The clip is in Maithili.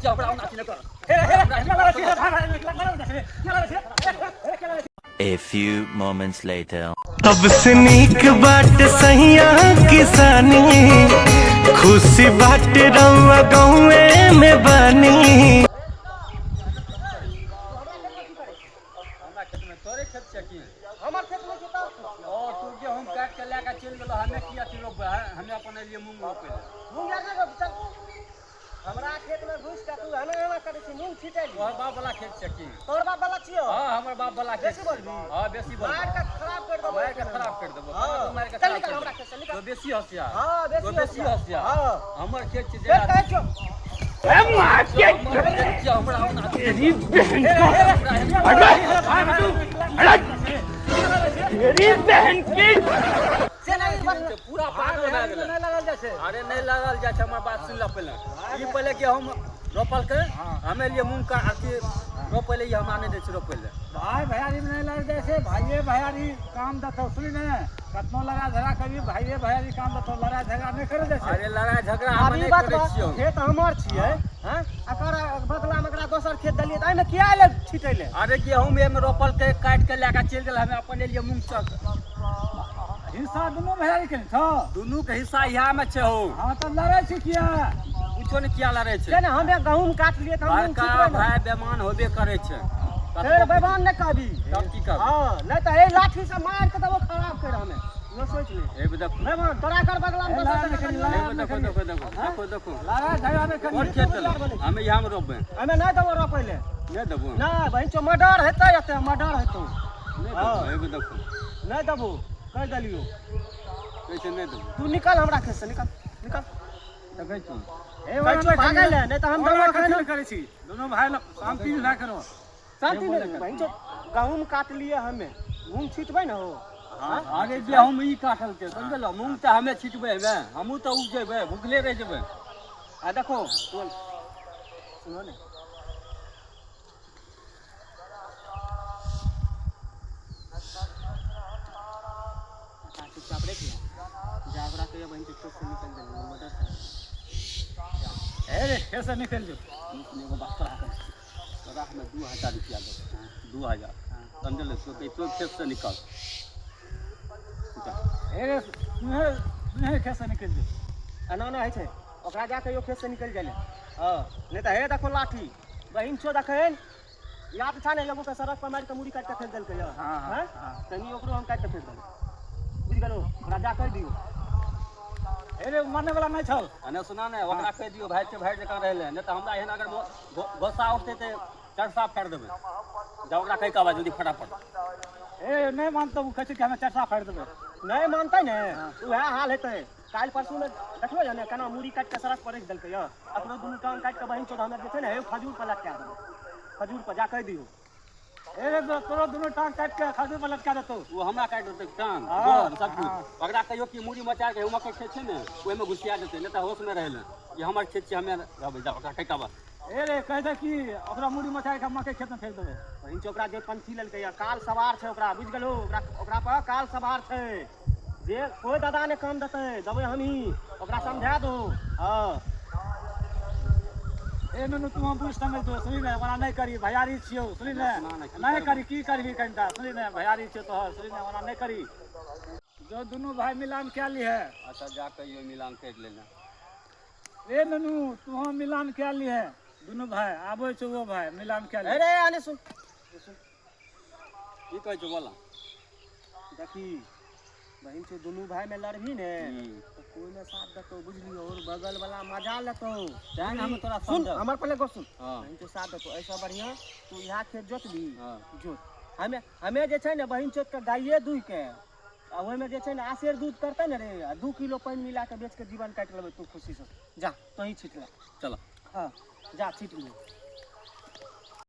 हमरा ओना अथी नहि कर। A few moments later. सबसे नीक बाट सैया किसानी, खुशी बाट रउआ गाँवे में बनी। हमरा खेत में तोरे खेत छै की? हमर खेत में छै तऽ ओ तू गेहूं काटि के लए के चलि गेलो, हमे की अथी रोपबै? हमे अपन एलियै मूंग रोपै लए। मूंग लए कऽ चल, हमरा खेत में घुसि कऽ तू एना एना करै छी, मूंग छिटै। तोहर बाप वाला खेत छै की? तोहर बाप वाला छियौ। हाँ, हमर बाप वाला खेत। बेसी बोलबी? हाँ, बेसी बोलबी। मारि कऽ खराब करि देबौ। मारि के खराब करि देबो। हाँ। मारि के चल खराब निकल करि हमरा देबो। खेत से, निकल। तो बेसी होशियार। हाँ, बेसी तो बेसी होशियार। होशियार। हाँ। हमर खेत छै। फेर कहै छियौ। हमर खेत छियौ, हमरा ओना से नहि बात। पूरा पागल भए गेलै। नहि लगल जाइ छै। अरे नहि लगल जाइ छै, हमर बात सुनि ल पहिले। ई पहिले गेहूं रोपलकै, हमे लिए मूंग का अथी रोपै ले, ई हमरा नहि दै छै रोपै ले। भाई भैयारी में नहीं लग जाइ छै, भाइये भैयारी काम देतौ। सुनी ने, कतनो लड़ाई झगड़ा करी, भाइये भैयारी काम देतौ, लड़ाई झगड़ा नहि करे जाइ छै। अरे लड़ाई झगड़ा हम आब ई नहि बात करै बा, छियौ। खेत हमर छियै, हँ, एकर बदलामे एकरा दोसर खेत देलियै तऽ एहिमे किया एलै छिटै लए? अरे गेहूं एहिमे रोपलकै, काटि के लए के चलि गेल, हमे अपन एलियै मूंग चक। हिस्सा दुनू भैयारी के ने छौ? दुनू के हिस्सा इएह मे छै हौ। हाँ, तब लड़ै छी किया? कुछो ने, किया लड़ै छै? से ने हमे गहूँम काटलियै तऽ हम मूँग बड़का छिटबै ने। भाय बेमान होबे करै छै। फेर बेमान नहि कहबी। तब की कहबी? हँ, नहि तऽ हे लाठी से मारि के देबो खराब करि, हमे इहो सोचि ले। हे देखो। बेमान तोरा एकर बदलामे दोसर लड़ाइ जगह नहि करी, देलियै। हे देखो देखो देखो देखो देखो। लड़ाई झगड़ा नहि कोन करी। खेत देलौ? हमे इएह मे रोपबै। हमे नहि देबो रोपै लए। नहि देबो? नहि बहिन चो, मर्डर हेतै एते, मर्डर हेतौ। नहि देबो? हे देखो। नहि देबो, कहि देलियौ। कैसे नहि देबो? तू निकल हमरा खेत से, निकल निकल। देखै छी। हे कहै छियौ भागै लए, नहि तऽ हम देबो एखन। कथी करै छी? दुनू भाई शांति से करो। शांति नहि बहिन चो, गहूँम काटलियै हमे, मूँग छिटबै ने हो। अरे गेहूं ई काटलकै, समझलो? मूंग तऽ हमे छिटबै, हमे हमहूँ तऽ उपजेबै, भुखले रहि जेबै। आ देखो, सुनो ने, चुपचाप रख ले जा, ओकरा कहियो बहिन के खेत से निकल गेल मदद कर। हे रे, खेत से निकलि जो। एगो बात तोरा कहै छी। तोरा हमे 2000 रुपया देबौ, 2000, समझल? तो कहै खेत से निकल जा। हे रे, तुहे तुहे खेत से निकलि जो। एना नहि होइ छै, ओकरा जा कहियो खेत से निकलि गेलै। हँ, नहि तऽ हे देखो लाठी बहिन छो, देखैन याद छा ने, एगो के सड़क पर मारि के मुड़ी काटि के फेंक देलकै यऽ। हाँ, हाँ, हैं? हाँ। तनी ओकरो हम काटि के फेंक देबै, बुझि गेलौ? ओकरा जा कहि दियौ। हे रे, माने वाला नहि छौ। अने सुना ने, ओकरा कहि दियौ भाय छै, भाय जकाँ रहलै, नहि तऽ हमरा एहन अगर गोस्सा उठतै तऽ चरसा फाड़ि देबै। जा, ओकरा कहि कऽ आबा जल्दी फटाफट। हे, नहि मानतौ ओ, कहै छै कि हमे चरसा फाड़ि देबै। नहि मानतै ने, उएह हाल हेतै। काल्हि परसूमे देखलो यऽ ने केना मुड़ी काटि के सड़क पर राखि देलकै यऽ? अपनो दुनू टांग काटि के बहिन चोद हमे जे छै ने, हे खजूर पर लटका देबै, खजूर पर। जा कहि दियौ। हे रे, तोरो दुनू टांग काटि के खजूर पर लटका देतौ। ओ हमरा काटि देतै टांग, हाँ, गोर सब कुछ। हाँ। ओकरा कहियो कि मुड़ी मचा के मकई खेत छै ने, ओहिमे घुसिया देतै, नहि तऽ होशमे रहै लए। ई हमर खेत छै, हमे रहबै। जा, ओकरा कहि कऽ आबा। हे रे, कहि दे कि ओकरा मुड़ी मचा के मकई खेत में फेंक देबै। बहिन चो, ओकरा जे पंथी लेलकै यऽ, काल सवार छै ओकरा, बुझि गेलौ? ओकरा ओकरा पर काल सवार छै जे कोइ दादा नहि काम देतै, देबै हमही। ओकरा समझा दो। हँ। हे नुनू, तू हम बुझ समझ दो, सुनी ने, ओना नहि करी, भैयारी छियौ, सुनी ने। सुना ने, की नहि करबै? करी, की करबी कनिटा, सुनी ने, भैयारी छियौ तोहर, सुनी ने, ओना नहि करी। जो, दुनू भाई मिलान कए लीहे। अच्छा, जा कहियो मिलान करि लेना। रे नुनू, तू हम मिलान कए लीहे, दुनू भाई आबै छौ, ओ भाई मिलान कए लीहे। अरे आने सुन। की कहै छौ, बोला। देखी बहिन छौ, दुनू भाई में लड़बही ने तऽ कोइ ने साथ देतौ, बुझलियौ? और बगल वाला मजा लेतौ। तें ने हम तोरा सुन। समझब। हमर पहिले गप सुन। हाँ। बहिन छौ, साथ देतौ। एहिसँ बढ़िआँ तू इएह खेत जोतबी। हाँ। जोत, हमे हमे जे छै ने बहिन चोत के गाइए दुहि के आ ओहिमे जे छै ने आसेर दूध करतै ने रे, आ 2 किलो पानि मिला के बेच के जीवन काटि लेबै। तू खुशी से जा, तोही छीट ले। चल। हाँ, जा छीट ले।